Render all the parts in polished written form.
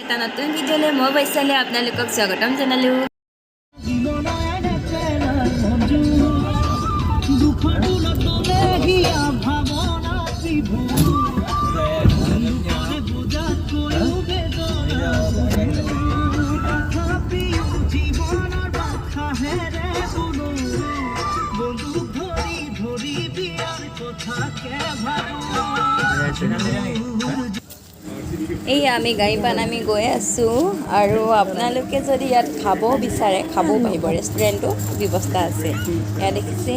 এটা নতুন ভিডিঅ'লৈ মই বৈশালী আপোনালোকক স্বাগতম জনালোঁ। জীৱনৰ নেপেলাই মঞ্জু দুখৰ দোলত দোলে হিয়া ভাৱনা বিভোৰ বুজাতকৈও বেদনা। তথাপিও জীৱনৰ বাসাহেৰে বুলো বন্দুক ধৰি ধৰি বিয়াৰ কথাকে ভাবো। এই আমি গাড়ীৰ পৰা নামি গৈ আছোঁ আৰু আপোনালোকে যদি ইয়াত খাব বিচাৰে, খাবও পাৰিব। ৰেষ্টুৰেণ্টো ব্যৱস্থা আছে। ইয়াত দেখিছে,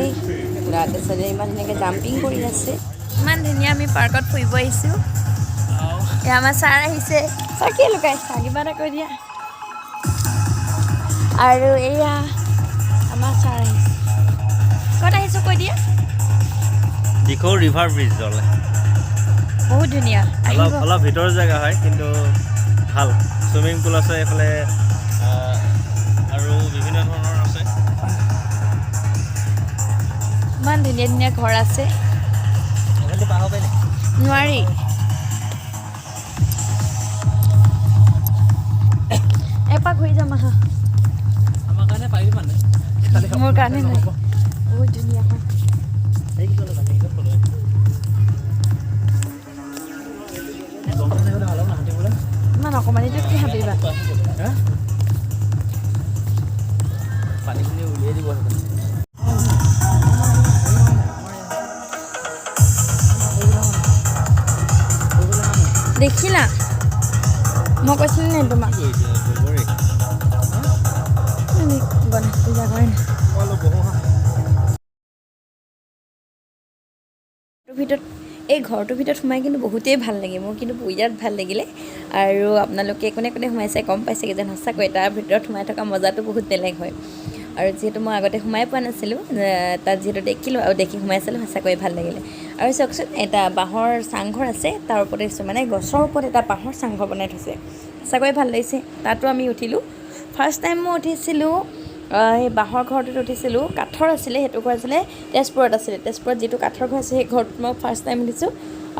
ল'ৰা ছোৱালীয়ে ইমান ধুনীয়াকৈ জাম্পিং কৰি আছে। ইমান ধুনীয়া, আমি পাৰ্কত ফুৰিব আহিছোঁ। এয়া আমাৰ ছাৰ আহিছে। ছাৰ, কি লুকাইছা? কিবা এটা কৈ দিয়া। আৰু এয়া আমাৰ ছাৰ আহিছে। ক'ত আহিছোঁ কৈ দিয়া। দিখৌ ৰিভাৰ ব্ৰিজলৈ। বহুত ধুনীয়া। অলপ আহিব। অলপ ভিতৰৰ জেগা হয়, কিন্তু ভাল। চুইমিং পুল আছে এইফালে আৰু বিভিন্ন ধৰণৰ আছে। ইমান ধুনীয়া ধুনীয়া ঘৰ আছে। এইফালে পাৰ হ'ব পাৰি। নোৱাৰি। এপাক ঘূৰি যাম আহা। আমাৰ কাৰণে পাৰিবি মানে। মোৰ কাৰণে নাই। বহুত ধুনীয়া হয়। সেইকেইজন সেইকেইজন ফটো। ইমান অকণমানিটো কি ভাবিবা? পানীখিনি উলিয়াই দিব সেইকাৰণে। দেখিলা, মই কৈছিলোঁ নাই তোমাক? কি কৰিছে বগৰী? গণেশ পূজা কৰে নাই? মই অলপ বহোঁ হা। ভিতৰত, এই ঘৰটোৰ ভিতৰত সোমাই কিন্তু বহুতেই ভাল লাগে মোৰ, কিন্তু বিৰাট ভাল লাগিলে। আৰু আপোনালোকে কোনে কোনে সোমাইছে গম পাইছে কিজানি। সঁচাকৈ তাৰ ভিতৰত সোমাই থকা মজাটো বহুত বেলেগ হয়। আৰু যিহেতু মই আগতে সোমাই পোৱা নাছিলোঁ তাত, যিহেতু দেখিলোঁ আৰু দেখি সোমাই চালোঁ, সঁচাকৈয়ে ভাল লাগিলে। আৰু চাওকচোন, এটা বাঁহৰ চাংঘৰ আছে, তাৰ ওপৰতে মানে গছৰ ওপৰত এটা বাঁহৰ চাংঘৰ বনাই থৈছে। সঁচাকৈয়ে ভাল লাগিছে। তাতো আমি উঠিলোঁ। ফাৰ্ষ্ট টাইম মই উঠিছিলোঁ, সেই বাঁহৰ ঘৰটোত উঠিছিলোঁ। কাঠৰ আছিলে সেইটো ঘৰ, আছিলে তেজপুৰত আছিলে। তেজপুৰত যিটো কাঠৰ ঘৰ আছে, সেই ঘৰটোত মই ফাৰ্ষ্ট টাইম উঠিছোঁ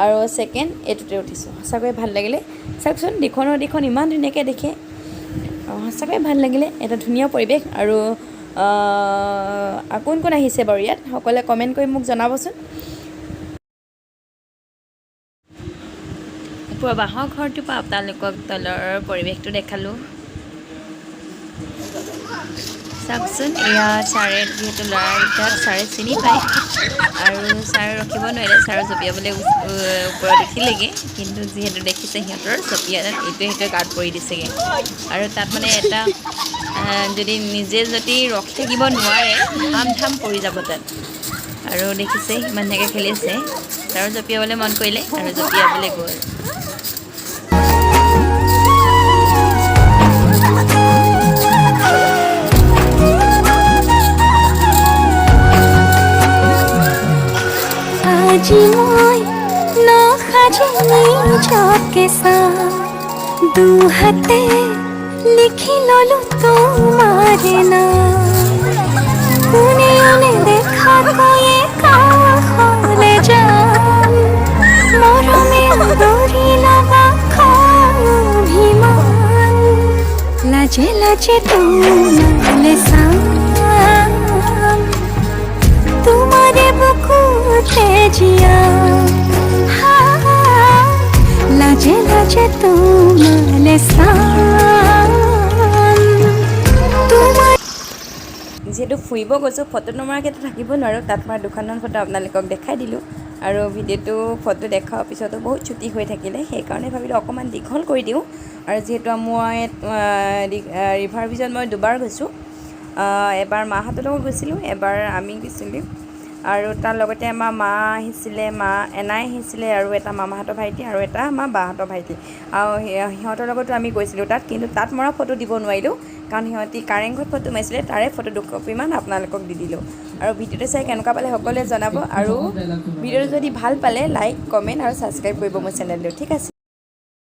আৰু ছেকেণ্ড এইটোতে উঠিছোঁ। সঁচাকৈয়ে ভাল লাগিলে। চাওকচোন, দিখৌ নদীখন ইমান ধুনীয়াকৈ দেখে। সঁচাকৈয়ে ভাল লাগিলে, এটা ধুনীয়া পৰিৱেশ। আৰু কোন কোন আহিছে বাৰু ইয়াত, সকলোৱে কমেণ্ট কৰি মোক জনাবচোন। ওপৰৰ বাঁহৰ ঘৰটোৰ পৰা আপোনালোকক তলৰ পৰিৱেশটো দেখালোঁ। চাওকচোন, এয়া ছাৰে, যিহেতু ল'ৰাকেইটাক ছাৰে চিনি পায় আৰু ছাৰে ৰখিব নোৱাৰিলে। ছাৰে জঁপিয়াবলৈ ওপৰত উঠিলেগৈ, কিন্তু যিহেতু দেখিছে, সিহঁতৰ জঁপিয়াত এইটোৱে সেইটোৱে গাত পৰি দিছেগৈ। আৰু তাত মানে এটা যদি নিজে যদি ৰখি থাকিব নোৱাৰে, ধাম ধাম পৰি যাব তাত। আৰু দেখিছে, ইমান ধুনীয়াকৈ খেলিছে। ছাৰো জঁপিয়াবলৈ মন কৰিলে আৰু জঁপিয়াবলৈ গ'ল। আজি মই নসাজি নিজকে চাম, দুহাতে লিখি ললো তোমাৰে নাম। কোনেও নেদেখাকৈয়ে কাষলে যাম, মৰমে আদৰি ল'বা খং অভিমান। লাজে লাজে তোমালে চাম, তোমাৰে বুকুতে জীয়াম। হা, লাজে লাজে তোমালে চাম, তোমাৰ যিহেতু ফুৰিব গৈছোঁ, ফটো নমৰাকৈতো থাকিব নোৱাৰোঁ। তাত মই দুখনমান ফটো আপোনালোকক দেখাই দিলোঁ। আৰু ভিডিঅ'টো ফটো দেখাৰ পিছতো বহুত চুটি হৈ থাকিলে, সেইকাৰণে ভাবিলোঁ অকণমান দীঘল কৰি দিওঁ। আৰু যিহেতু মই ৰিভাৰ ব্ৰিজত মই দুবাৰ গৈছোঁ। এবাৰ মাহঁতৰ লগত গৈছিলোঁ, এবাৰ আমি গৈছিলোঁ আৰু তাৰ লগতে আমাৰ মা আহিছিলে, মা এনাই আহিছিলে আৰু এটা মামাহঁতৰ ভাইটি আৰু এটা আমাৰ বাহঁতৰ ভাইটি আৰু সিহঁতৰ লগতো আমি গৈছিলোঁ তাত। কিন্তু তাত মৰা ফটো দিব নোৱাৰিলোঁ, কাৰণ সিহঁতি কাৰেংঘৰত ফটো মাৰিছিলে। তাৰে ফটো দুকপিমান আপোনালোকক দি দিলোঁ। আৰু ভিডিঅ'টো চাই কেনেকুৱা পালে সকলোৱে জনাব। আৰু ভিডিঅ'টো যদি ভাল পালে লাইক, কমেণ্ট আৰু ছাবস্ক্ৰাইব কৰিব মোৰ চেনেলটো। ঠিক আছে।